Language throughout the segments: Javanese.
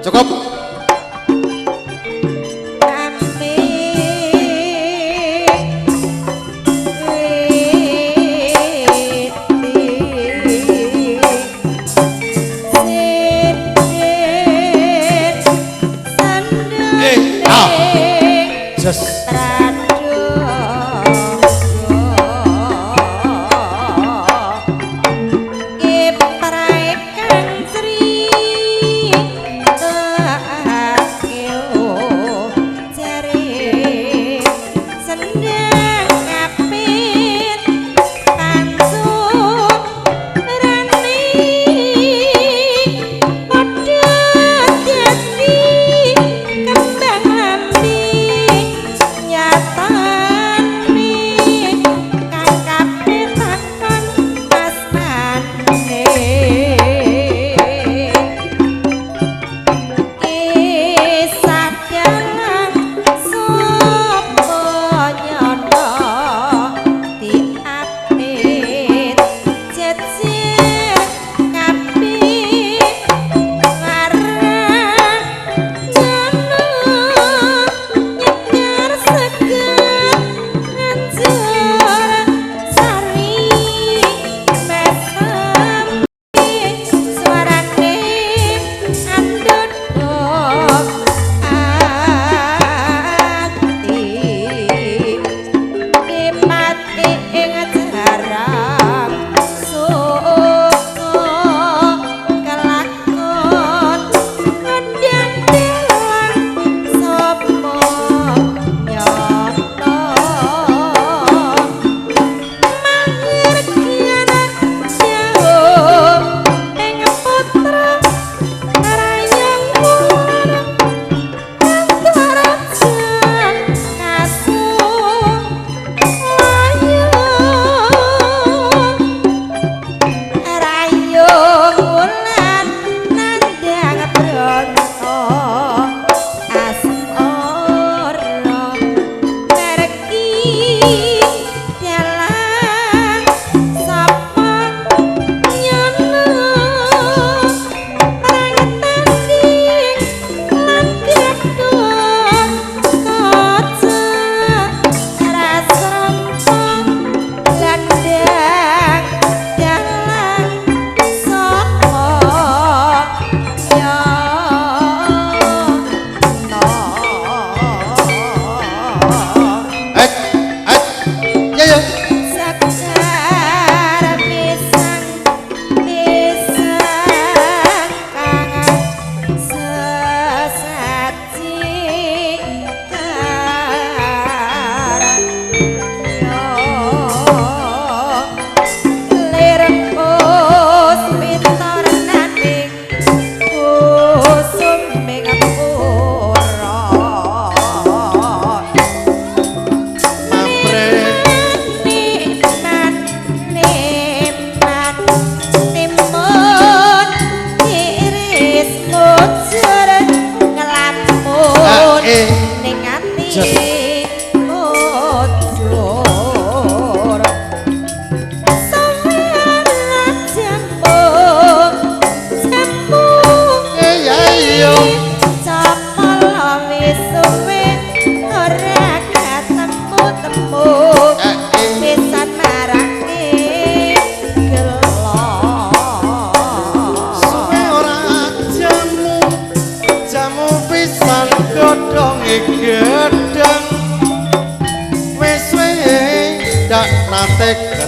Cukup. Just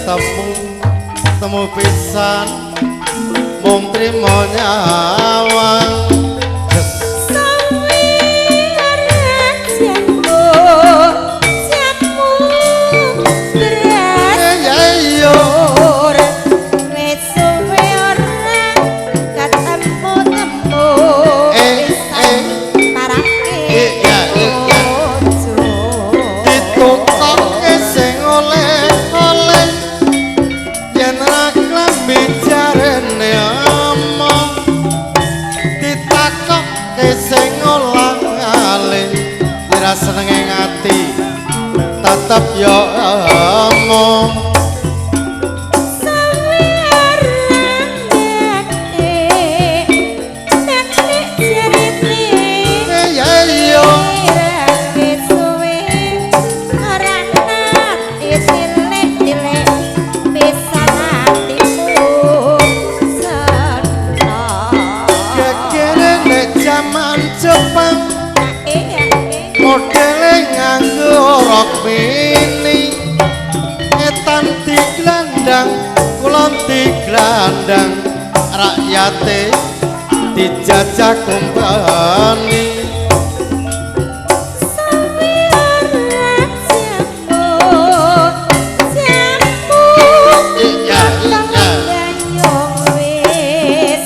ketemu temu pisan mung trimo nyawang. Senenge ngati tetep yo omong. Diglandang kulon diglandang rakyate dijajah kumpani. Suwe ora jamu jamu. Iya iya. Ganyong wis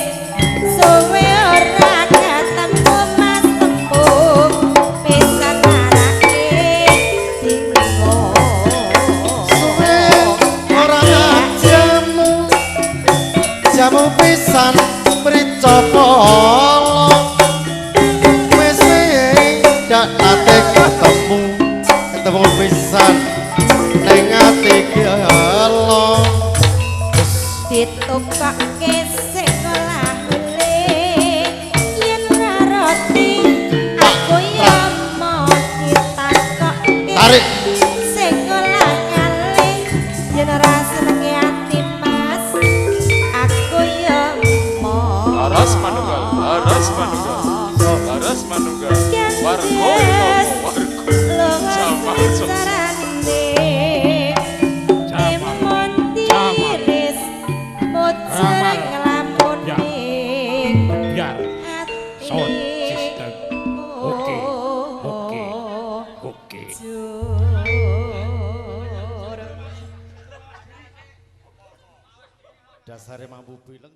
suwe ora ketemu Mas Tempu pisan marake dinggo. Suwe ora jamu jamu pisan mrica pala wis dak nate ketemu ketemu pisan ning ati gelo. Ditukokke sekolah le yen ora roti aku ya mau ditakokke. Tarik. Sekolah kali yen ora senenge ati Mas aku ya mau. Laras manunggal, laras manunggal, laras manunggal. Warga utomo, warga. Lunga Jamal sarane Jamal. emon Jamal. tiris mujer Ramal. nglamune Biar ati. Sound system. Oke, oke, oke. Jur. Dasare mampu bileng.